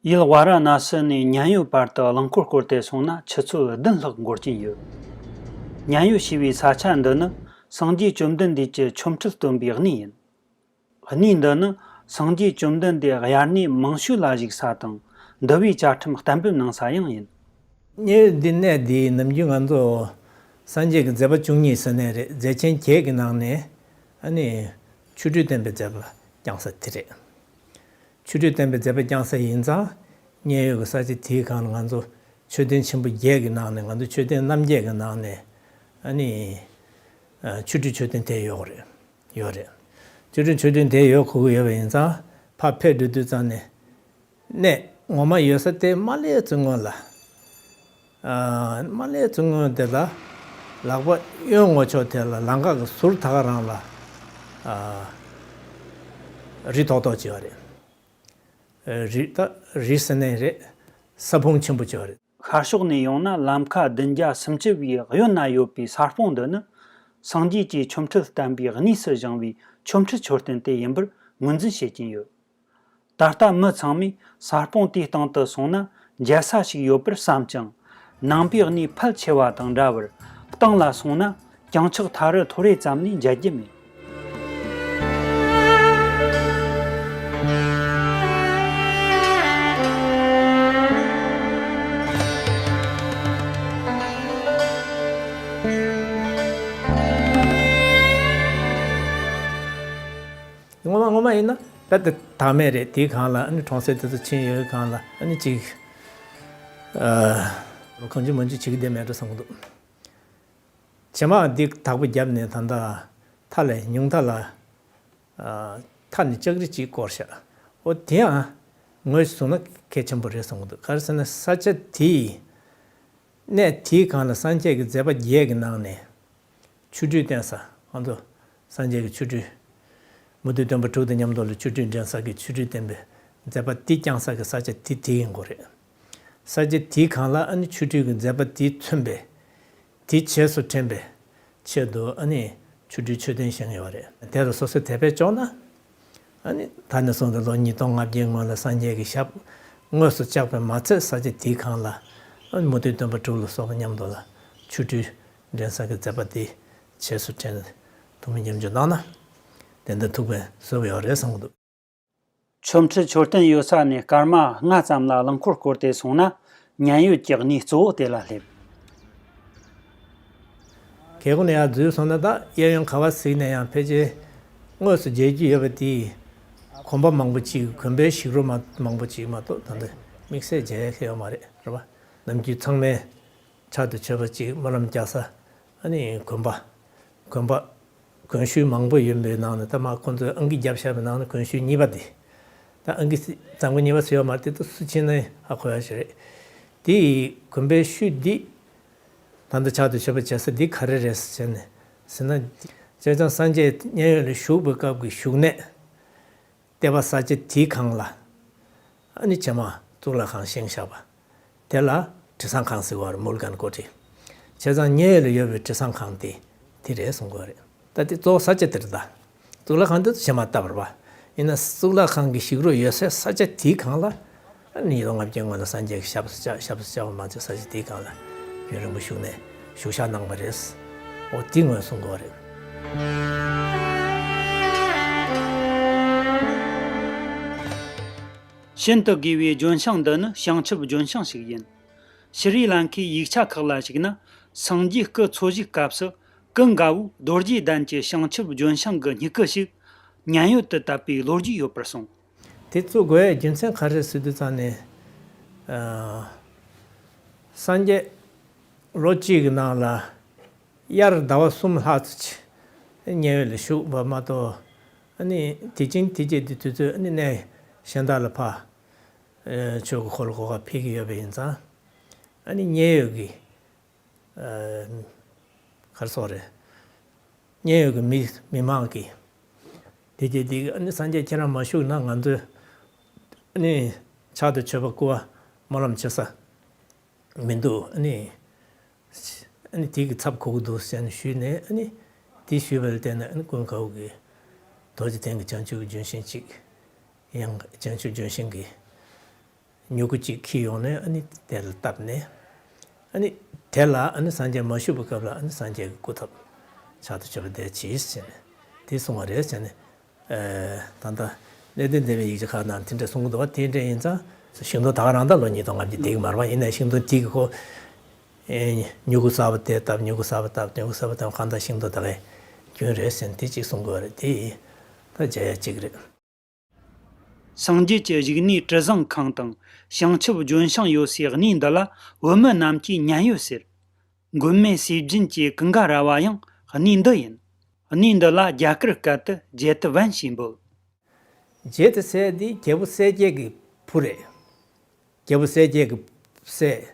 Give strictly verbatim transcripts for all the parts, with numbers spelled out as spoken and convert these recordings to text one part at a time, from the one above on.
ཡུལ་ཝཱ་ར་ཎ་སི་ནས་མཉན་ཡོད་བར་དུ་རླངས་འཁོར་བསྐོར་ཏེ་སོང་ན་ཆུ་ཚོད་བདུན་ལྷག་འགོར་གྱིན་ཡོད། མཉན་ཡོད་ཞེས་པའི་ས་ཆ་འདི་ནི་སངས་རྒྱས་བཅོམ་ལྡན་འདས་ཀྱི་ཆོ་འཕྲུལ་སྟོན་པའི་གནས་ཡིན། གནས་འདི་ནི་སངས་རྒྱས་བཅོམ་ལྡན་འདས་དབྱར་གནས་མང་ཤོས་ལ་བཞུགས་ས་དང་འདུལ་བའི་བཅའ་ཁྲིམས་གཏན་འབེབས་གནང་ས་ཡང་ཡིན། མཉན་ཡོད་འདི་གནས་འདི་ནམ་རྒྱུན་ང་ཚོ་སངས་རྒྱས་ཀྱི་མཛད་པ་བཅུ་གཉིས་ཟེར་ནས་རེད། མཛད་ཆེན་བརྒྱད་ཀྱི་ནང་ནས་ཨ་ནི་ཆོ་འཕྲུལ་སྟོན་པའི་མཛད་པ་བསྐྱངས་ས་དེ་རེད། ཆོ་འཕྲུལ་སྟོན་པའི་མཛད་པ་བསྐྱངས་ས་ཡིན་ཙང་། མཉན་ཡོད་ཀྱི་ས་ཆ་དེའི་སྒང་ལ་ང་ཚོ་མཆོད་རྟེན་ཆེན་པོ་བརྒྱད་ཀྱི་ནང་ནས། ང་ཚོ་མཆོད་རྟེན་རྣམ་བརྒྱད་ཀྱི་ནང་ནས་ཨ་ནི་ཆོ་འཕྲུལ་མཆོད་རྟེན་དེ་ཡོད་རེད། ཡོད་རེད། ཆོ་འཕྲུལ་མཆོད་རྟེན་དེ་ཡོད་གོ་གི་ཡོད་པ་ཡིན་ཙང་། ཕར་ཕེབས་འགྲོ་དུས་ཙང་ནས་གནས་ངོ་མ་ཡོད་ས་དེ་མ་སླེབས་ཚུན་སྔོན་ལ། ཨ། མ་སླེབས་ཚུན་སྔོན་དེ་ལ་ལག་པ་གཡོན་ངོས་ཕྱོགས་དེ་ལ་ལམ་ཁ་གི་ཟུར་ད་ག་རང་ལ། ཨ། རི་ཐོག་ཐོག་ཅིག་ཡོད་རེད། རི་ད་རི་ཟེར་ནའི་རེད། ས་ཕུང་ཆེན་པོ་ཅིག་ཡོད་རེད། ཤར་ཕྱོགས་ནས་ཡོང་ན་ལམ་ཁ་བདུན་བརྒྱ་སུམ་ཅུ་པའི་གཡོན་ན་ཡོད་པའི་ས་སྤོང་འདི་ནི་སངས་རྒྱས་ཀྱིས་ཆོ་འཕྲུལ་བསྟན་པའི་གནས་སུ་བཞེངས་པའི་ཆོ་འཕྲུལ་མཆོད་རྟེན་དེ་ཡིན་པར་ངོས་འཛིན་བྱེད་ཀྱིན་ཡོད། ད་ལྟ་མི་ཚང་མས་ས་སྤོང་དེའི་སྟེང་དུ་སོང་ན་མཇལ་ས་ཞིག་ཡོད་པར་བསམ་ཀྱང་། ནང་པའི་གནས་ཕལ་ཆེ་བ་དང་འདྲ་བར་སྟེང་ལ་སོང་ན་བརྐྱངས་ཕྱོགས་ཐ་རུ་ཐོ་རེ་ཙམ་ལས་མཇལ་རྒྱུ་མེད། ངོ་མ་ངོ་མ་ཡིན་ན་རྦད་དེ་དག་མེད་རེད། དེའི་སྒང་ལ་ཨ་ནི་གྲོང་གསེབ་དེ་ཚོ་ཕྱིན་ཡོད་སྒང་ལ་ཨ་ནི་ཅིག་ཨ། གང་བྱུང་མང་བྱུང་བྱེད་ཀྱི་བསྡད་མེད་འགྲོ་བསམ་གྱི་འདུག། བྱེ་མ་འདི་དག་པོ་བརྒྱབ་ནས་ད་ལྟ་མཐའ་ལ་ཉུང་མཐའ་ལ། ཨ། མཐའ་ནས་ལྕགས་རི་གཅིག་བསྐོར་བཞག། འོ་དེ་ཡང་ངོས་སུ་བཟུང་ན་གལ་ཆེན་པོ་རེད་བསམ་གྱི་འདུག། ག་རེ་ཟེར་ན་ས་ཆ་དེའི་གནས་དེའི་སྒང་ལ་སངས་རྒྱས་ཀྱི་མཛད་པ་བརྒྱད་ཀྱི་ནང་ནས། ཆོ་འཕྲུལ་བསྟན་ས། ང་ཚོ་སངས་རྒྱས་ཀྱི་ཆོ་འཕྲུལ། མུ་སྟེགས་སྟོན་པ་དྲུག་དང་མཉམ་དུ་ལ་ཆོ་འཕྲུལ་འགྲན་ས་གི་ཆོ་འཕྲུལ་བསྟན་པའི་མཛད་པ་དེ་བསྐྱངས་ས་གི་ས་ཆ་དེ་དེ་ཡིན་དགོས་རེད། ས་ཆ་དེའི་སྒང་ལ་ཨ་ནི་ཆོ་འཕྲུལ་གྱི་མཛད་པ་དེས་མཚོན་པའི་དེ་རྗེས་སུ་དྲན་པའི་ཆེད་དུ་ཨ་ནི་ཆོ་འཕྲུལ་མཆོད་རྟེན་བཞེངས་ཡོད་རེད། དེ་ལ་སོ་སོས་དད་པས་སྐྱོང་ན། ཨ་ནི་ད་ནས་བཟུང་སྟེ་ལོ་ཉིས་སྟོང་ལྔ་བརྒྱའི་སྔོན་ལ་སངས་རྒྱས་ཀྱི་ཞབས་དངོས་སུ་བཅགས་པས་མ་ཚད་ས་ཆ་དེའི་སྒང་ལ་ཨ་ནི་མུ་སྟེགས་སྟོན་པ་དྲུག་ལ་སོགས་པ་མཉམ་དུ་ལ་ཆོ་འཕྲུལ་འགྲན་ས་གི་མཛད་པ་དེ་རྗེས་སུ་དྲན་ཐུགས་སྨོན་ཉམས་འཇོག་གནང་ན་དེ་འདྲ་ཐུགས་ཕན་གསོས་པ་ཡོད་རེད་བསམ་གྱི་འདུག། ཆོ་འཕྲུལ་མཆོད་རྟེན་ཡོད་ས་ནས་སྐར་མ་ལྔ་ཙམ་ལ་རླངས་འཁོར་བསྐོར་ཏེ་སོང་ན་མཉན་ཡོད་ཀྱི་གནས་གཙོ་བོ་དེ་ལ་སླེབས། གལ་ཁོ་ན་ཡར་འཛུལ་སོང་ན་ད་གཡས་གཡོན་ག་པར་གཟིགས་ནས་ཡང་ཕལ་ཆེར་དངོས་སུ་མཇལ་རྒྱུ་ཡོད་པ་དེ་གོམ་པ་མང་པོ་ཅིག། གོམ་པའི་ཞིག་རོ་མ་མང་པོ་ཅིག་མ་གཏོགས་ད་ལྟ་དམིགས་བསལ་མཇལ་ཡ་ཡོད་མ་རེད། རེད་པ། ནམ་རྒྱུན་ཚང་མས་ཕྱག་ཏུ་མཆོད་པ་ཅིག་སྨོན་ལམ་རྒྱག་ས། ཨ་ནི་གོམ་པ། གོམ་པ། གོན་ཤུལ་མང་པོ་ཡོད་པའི་ནང་ནས་ད་མ་ཁོང་ཚོས་ཨང་ཀི་བརྒྱབ་བཞག་པའི་ནང་ནས་གོན་ཤུལ་གཉིས་པ་དེ། ད་ཨང་ཀི་སི་གཙང་པོ་གཉིས་པ་ཟེར་ཡོད་མ་རེད། དེ་ད་སུ་ཕྱིན་ན་ཧ་གོ་ཡ་ཞིག་རེད། དེ་ཡི་གོམ་པའི་ཤུལ་འདི། ད་ལྟ་ཕྱག་ཏུ་མཆོད་པ་བྱེད་ས་འདི་ག་རེ་རེད་ཟེར་ནས་ཟེར་ན། བྱས་ཙང་སངས་རྒྱས་མཉན་ཡོད་ལ་བཞུགས་པའི་སྐབས་ཀྱི་བཞུགས་གནས། ལྟེ་བ་ས་ཆ་དེའི་སྒང་ལ། ཨ་ནི་བྱེ་མ་གཙུག་ལག་ཁང་བཞེངས་བཞག་པ། དེ་ལ་དྲི་བཟང་ཁང་ཟེར་བ་རེད། མུལ་གན་ཀོ་ཊི། བྱས་ཙང་མཉན་ཡོད་ལ་ཡོད་པའི་དྲི་བཟང་ཁང་དེ་དེ་རེད་གསུང་གི་ཡོད་རེད། ད་དེ་གཙོ་བོ་ས་ཆ་དེ་རེད་ད། གཙུག་ལག་ཁང་དེ་ཚོ་བྱེ་མ་བཏབ་པ་རེད་པ། ཡིན་ན་གཙུག་ལག་ཁང་གི་ཞིག་རོ་ཡོད་སའི་ས་ཆ་དེའི་སྒང་ལ། ཨ་ནི་ལོ་ལྔ་བརྒྱའི་སྔོན་ལ་སངས་རྒྱས་ཀྱི་ཞབས་སུ་བཅགས། ཞབས་སུ་བཅགས་པ་མ་ཚད་ས་ཆ་དེའི་སྒང་ལ་ཡུན་རིང་པོ་བཞུགས་ནས་བཞུགས་ཞག་གནང་བ་རེད། འོ་དེ་ངོས་བཟུང་དགོས་པ་རེད། ཤིན་ཏུ་དགོས་པའི་ལྗོན་ཤིང་འདི་ནི་བྱང་ཆུབ་ལྗོན་ཤིང་ཞིག་ཡིན། ཤྲི་ལང་ཀའི་ཡིག་ཆ་ཁག་ལ་གཞིགས་ན་སངས་རྒྱས་སྐུ་འཚོ་བཞུགས་སྐབས་སུ་ཀུན་དགའ་བོས་རྡོ་རྗེ་གདན་གྱི་བྱང་ཆུབ་ལྗོན་ཤིང་གི་སྨྱུ་གུ་ཞིག་མཉན་ཡོད་དུ་བཏབ་པའི་ལོ་རྒྱུས་ཡོད་པར་གསུངས། དེ་བཙུགས་དགོས་རྒྱུ་མཚན་ག་རེ་ཟེར་དུས་ཙང་ནས། ཨ། སངས་རྒྱས་ལོ་གཅིག་གི་ནང་ལ་དབྱར་ཟླ་བ་གསུམ་ལྷག་ཙམ་ཅིག་མཉན་ཡོད་ལ་བཞུགས་པ་མ་གཏོགས། ཨ་ནི་དེ་ཅིང་དེ་རྗེས་དེ་དུས་ཚོད་ཨ་ནི་གནས་གཞན་དག་ལ་ཕར་ཆོས་ཀྱི་འཁོར་ལོ་སྒོ་ཁར་ཕེབས་ཀྱི་ཡོད་པ་ཡིན་ཙང་། ཨ་ནི་མཉན་ཡོད་ཀྱི། ཨ། ག་རེ་ཟེར་དགོས་རེད། མཉན་ཡོད་ཀྱི་མི་མི་མང་གིས་དེ་རྗེས་དེ་ཨ་ནི་སངས་རྒྱས་ཁྱེད་རང་མ་བཞུགས་ན་ང་ཚོས་ཨ་ནི་ཕྱག་ཏུ་མཆོད་པ་བསྐུར་བ་སྨོན་ལམ་བྱེད་ས་མི་འདུག། ཨ་ནི་ཨ་ནི་དེ་གི་ཚབ་གོ་གི་འདུག་ཟེར་ནས་ཞུས་ནས། ཨ་ནི་དེ་ཞུས་པ་ལ་བརྟེན་ནས་ཨ་ནི་ཀུན་དགའ་བོ་གིས་རྡོ་རྗེ་གདན་གྱི་བྱང་ཆུབ་ཀྱི་ལྗོན་ཤིང་གཅིག། ཡང་བྱང་ཆུབ་ལྗོན་ཤིང་གི་ མྱུ་གུ་གཅིག་འཁྱེར་ཡོང་ནས་ཨ་ནི་དེ་ལ་བཏབ་ནས། ཨ་ནི་དེ་ལ་ཨ་ནི་སངས་རྒྱས་མ་བཞུགས་པའི་སྐབས་ལ་ཨ་ནི་སངས་རྒྱས་ཀྱི་སྐུ་ཐོབ་ཕྱག་ཏུ་མཆོད་པ་དེ་གྱིས་ཟེར་ནས་དེ་གསུང་བ་རེད་ཟེར་ནས། ད་ལྟ་གནས་བརྟན་སྡེ་པའི་ཡིག་ཆ་ཁག་ནང་དེ་འདྲ་གསུང་གི་འདུག་བ། དེ་འདྲ་ཡིན་ཙང་ཤིང་སྡོང་ད་ག་རང་ད་ལོ་ཉིས་སྟོང་ལྔ་བརྒྱ་དེ་གི་མ་རེད་བ། ཡིན་ནའི་ཤིང་སྡོང་དེ་གི་ཁོ་མྱུ་གུ་གསར་པ་དེ་བཏབ། མྱུ་གུ་གསར་པ་བཏབ། མྱུ་གུ་གསར་པ་བཏབ། གང་ལྟར་ཤིང་སྡོང་ད་གའི་རྒྱུན་རེད་ཟེར་ནས་དེ་གཅིག་གསུང་གི་ཡོད་རེད། དེ་ད་མཇལ་ཡ་གཅིག་རེད། སངས་རྒྱས་ཀྱི་བཞུགས་གནས་དྲི་བཟང་ཁང་དང་བྱང་ཆུབ་ལྗོན་ཤིང་ཡོད་སའི་གནས་འདི་ལ་བོད་མི་རྣམས་ཀྱིས་མཉན་ཡོད་ཟེར། མགོན་མེད་ཟས་སྦྱིན་གྱི་ཀུན་དགའ་ར་བ་ཡང་གནས་འདི་ཡིན། གནས་འདི་ལ་རྒྱ་གར་སྐད་དུ་ཇེ་ཏི་ཝན་ཞེས་འབོད། ཇེ་ཏི་ཟེར་དེ་རྒྱལ་པོ་གསལ་རྒྱལ་གྱི་བུ་རེད། རྒྱལ་པོ་གསལ་རྒྱལ་གྱི་སྲས།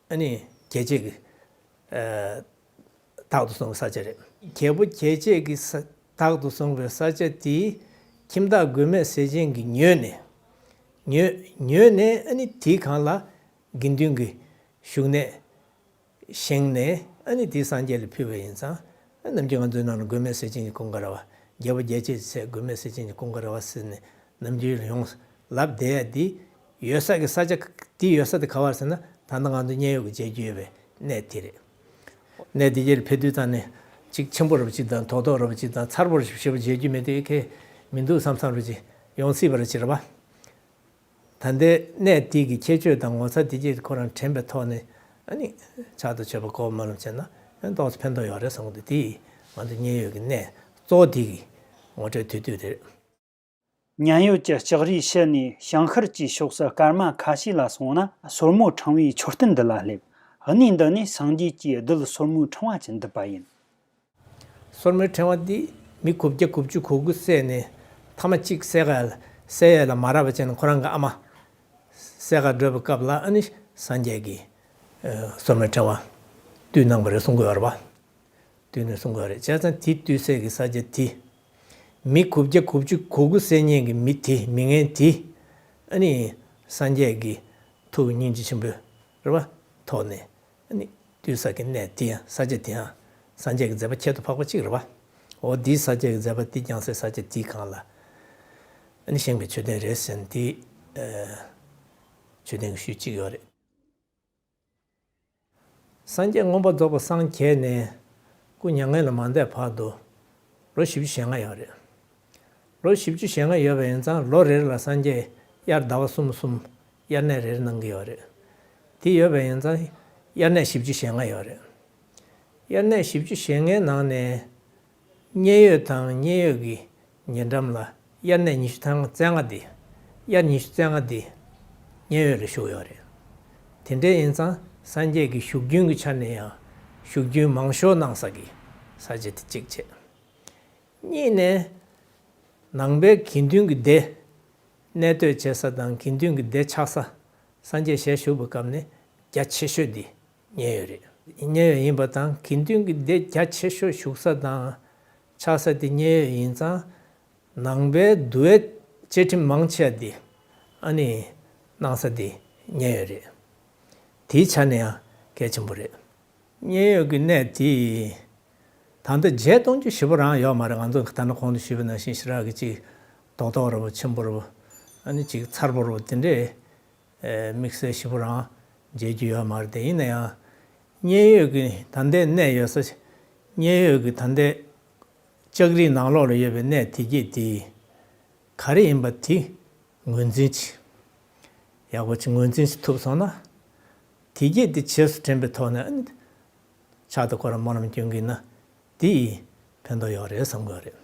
ཨ་ནི་རྒྱལ་བྱེད་ཀྱི་རྟག་ཏུ་བཟུང་བའི་ས་ཆ་རེད། རྒྱལ་པོ་རྒྱལ་བྱེད་ཀྱི་ས་རྟག་ཏུ་བཟུང་བའི་ས་ཆ་དེ་ཁྱིམ་བདག་མགོན་མེད་ཟས་སྦྱིན་གྱིས་ཉོས་ནས། ཉོས་ཉོས་ནས་ཨ་ནི་དེའི་སྒང་ལ་དགེ་འདུན་གྱི་བཞུགས་གནས་བཞེངས་ནས་ཨ་ནི་དེ་སངས་རྒྱས་ལ་ཕུལ་བ་ཡིན་ཙང་། ཨ་ནམ་རྒྱུན་ང་ཚོའི་ནང་ལ་མགོན་མེད་ཟས་སྦྱིན་གྱི་ཀུན་དགའ་ར་བ། རྒྱལ་པོ་རྒྱལ་བྱེད་ཀྱི་སྲས་མགོན་མེད་ཟས་སྦྱིན་གྱི་ཀུན་དགའ་ར་བ་ཟེར་ནས་ནམ་རྒྱུན་ལ་ཡོངས་ལབ་བསྡད་ཡ་དེ་ཡོད་ས་གི་ས་ཆ་དེ་ཡོད་ས་དེ་ག་བར་ཟེར་ན། ད་ལྟ་ང་ཚོ་མཉན་ཡོད་ཀྱི་མཇལ་རྒྱུ་ཡོད་པའི་གནས་དེ་རེད། གནས་དེ་གར་ཕེབས་དུས་ཙང་ནས་ཅིག་ཆེན་པོ་རབ་ཅིག་དང་རྡོག་རྡོག་རབ་ཅིག་དང་མཚར་པོ་རབ་ཞེ་པོ་མཇལ་རྒྱུ་མེད་དུས་ཁེ་མི་འདུག་བསམ་བསམ་རབ་ཅིག་ཡོང་སྲིད་པ་རེད་ཅེས་རེད་པ། ད་ལྟའི་གནས་དེ་གི་ཁྱད་ཆོས་དང་ངོ་མཚར་དེ་གྱིས་ཁོ་རང་དྲན་པའི་ཐོག་ནས་ཨ་ནི་ཕྱག་ཏུ་མཆོད་པ་གོ་མ་ལོམ་བྱས་ན་ཨ་ནི་ཏོག་ཙམ་ཕན་ཐོགས་ཡོད་རེད་བསམ་གི་འདུག་དེ་ང་ཚོ་མཉན་ཡོད་ཀྱི་གནས་གཙོ་བོ་དེ་གི་ངོ་སྤྲོད་དེ་དུས་དེ་རེད། མཉན་ཡོད་ཀྱི་ལྕགས་རིའི་ཕྱི་ནས་བྱང་ཤར་གྱི་ཕྱོགས་སུ་སྐར་མ་ཁ་ཤས་ལ་སོང་ན་སོར་མོ་ཕྲེང་བའི་མཆོད་རྟེན་འདི་ལ་སླེབས། གནས་འདི་ནས་སངས་རྒྱས་ཀྱི་རྡུལ་སོར་མོའི་ཕྲེང་བ་ཅན་འདུས་པ་ཡིན། སོར་མོའི་ཕྲེང་བ་འདི་མི་དགུ་བརྒྱ་དགུ་བཅུ་གོ་དགུ་བསད་ནས་ཐ་མ་གཅིག་བསད་ག་བསད་ཡས་ལ་མ་རག་པ་བྱས་ནས་ཁོ་རང་གི་ཨ་མ་བསད་ག་འགྲོ་བའི་སྐབས་ལ་ཨ་ནི་སངས་རྒྱས་ཀྱིས་ཨ་སོར་མོའི་ཕྲེང་བ་བཏུལ་གནང་བ་རེད་གསུང་གི་ཡོད་རེད་པ། བཏུལ་ནས་གསུང་གི་ཡོད་རེད། བྱས་ཙང་དེ་བཏུལ་སའི་གི་ས་ཆ་དེ་མི་དགུ་བརྒྱ་དགུ་བཅུ་གོ་དགུ་བསད་མཁན་གྱི་མི་དེ་མི་ངན་དེ་ཨ་ནི་སངས་རྒྱས་ཀྱི་ཐུགས་སྙིང་རྗེ་ཆེན་པོའི་རེད་པ་ཐོག་ནས། ཨ་ནི་བཏུལ་ས་གི་གནས་དེ་ཡང་ས་ཆ་དེ་ཡང་སངས་རྒྱས་ཀྱི་མཛད་པ་ཁྱད་དུ་འཕགས་པ་གཅིག་རེད་པ། འོ་དེའི་སངས་རྒྱས་ཀྱི་མཛད་པ་དེ་བསྐྱངས་སའི་ས་ཆ་དེའི་སྒང་ལ་ཨ་ནི་བཞེངས་པའི་མཆོད་རྟེན་རེད་ཟེར་ནས་དེ་ཨ་མཆོད་རྟེན་གྱི་ཤུལ་གཅིག་ཡོད་རེད། སངས་རྒྱས་མངོན་པར་རྫོགས་པར་སངས་རྒྱས་ནས་སྐུ་མྱ་ངན་ལས་མ་འདས་བར་དུ་ལོ་བཞི་བཅུ་ཞེ་ལྔ་ཡོད་རེད། ལོ་བཞི་བཅུ་ཞེ་ལྔ་ཡོད་པ་ཡིན་ཙང་ལོ་རེ་རེ་ལ་སངས་རྒྱས་དབྱར་ཟླ་བ་གསུམ་གསུམ་དབྱར་གནས་རེ་རེ་གནང་གི་ཡོད་རེད། དེ་ཡོད་པ་ཡིན་ཙང་དབྱར་གནས་བཞི་བཅུ་ཞེ་ལྔ་ཡོད་རེད། དབྱར་གནས་བཞི་བཅུ་ཞེ་ལྔའི་ནང་ནས་མཉན་ཡོད་དང་མཉན་ཡོད་ཀྱི་ཉེ་འགྲམ་ལ་དབྱར་གནས་ཉི་ཤུ་རྩ་ལྔ་དེ། དབྱར་ཉི་ཤུ་རྩ་ལྔ་དེ་མཉན་ཡོད་ལ་བཞུགས་ཡོད་རེད། དེ་འདྲ་ཡིན་ཙང་སངས་རྒྱས་ཀྱི་བཞུགས་རྒྱུན་གྱི་ཆ་ནས་ཡང་བཞུགས་རྒྱུན་མང་ཤོས་གནང་ས་གི་ས་ཆ་དེ་གཅིག་བྱས། གཉིས་ནས་ནང་པའི་དགེ་འདུན་གྱི་སྡེ་གནས་སྡོད་བྱེད་ས་དང་དགེ་འདུན་གྱི་སྡེ་ཆགས་ས། སངས་རྒྱས་ཞལ་བཞུགས་པའི་སྐབས་ནས་རྒྱ་ཆེ་ཤོས་འདི་མཉན་ཡོད་རེད། མཉན་ཡོད་ཡིན་པ་དང་དགེ་འདུན་གྱི་སྡེ་རྒྱ་ཆེ་ཤོས་བཞུགས་ས་དང་ཆགས་ས་དེ་མཉན་ཡོད་ཡིན་ཙང་། ནང་པའི་འདུལ་བའི་བཅའ་ཁྲིམས་མང་ཆེ་བ་འདི་ཨ་ནི་གནང་ས་འདི་མཉན་ཡོད་རེད། དེའི་ཆ་ནས་ཡང་གལ་ཆེན་པོ་རེད། མཉན་ཡོད་ཀྱི་གནས་དེ་ད་ལྟ་མཇལ་གཏོང་རྒྱུ་ཞེ་པོ་རང་ཡོད་མ་རེད། ང་ཚོ་ད་ནི་གོང་དུ་ཞུས་པ་ནང་བཞིན་ཞེ་དྲག་གི་ཅིག་རྡོག་རྡོག་འདྲ་པོ་ཆེན་པོ་འདྲ་པོ་ཨ་ནི་ཅིག་མཚར་པོ་འདྲ་པོ་དེ་འདྲས་དམིགས་བསལ་ཞེ་པོ་རང་མཇལ་རྒྱུ་ཡོད་མ་རེད། དེ་ཡིན་ན་ཡང་མཉན་ཡོད་ཀྱི་ད་ལྟའི་གནས་ཡོད་ས། མཉན་ཡོད་ཀྱི་ད་ལྟའི་ལྕགས་རིའི་ནང་ལོགས་ལ་ཡོད་པའི་གནས་དེ་གྱད་དེ་ག་རེ་ཡིན་པ་དེ་ངོས་འཛིན་ཅིག་ཡག་པོ་ཅིག་ངོས་འཛིན་ཅིག་ཐུབ་སོང་ན། དེ་གྱད་དེ་རྗེས་སུ་དྲན་པའི་ཐོག་ནས་ཨ་ནི་ཕྱག་ཏུ་སྐོར་ར་སྨོན་ལམ་སྐྱོན་གྱི་ན་དེ་ཡིས་ཕན་ཐོགས་ཡོད་རེད་བསམ་གྱི་ཡོད་རེད།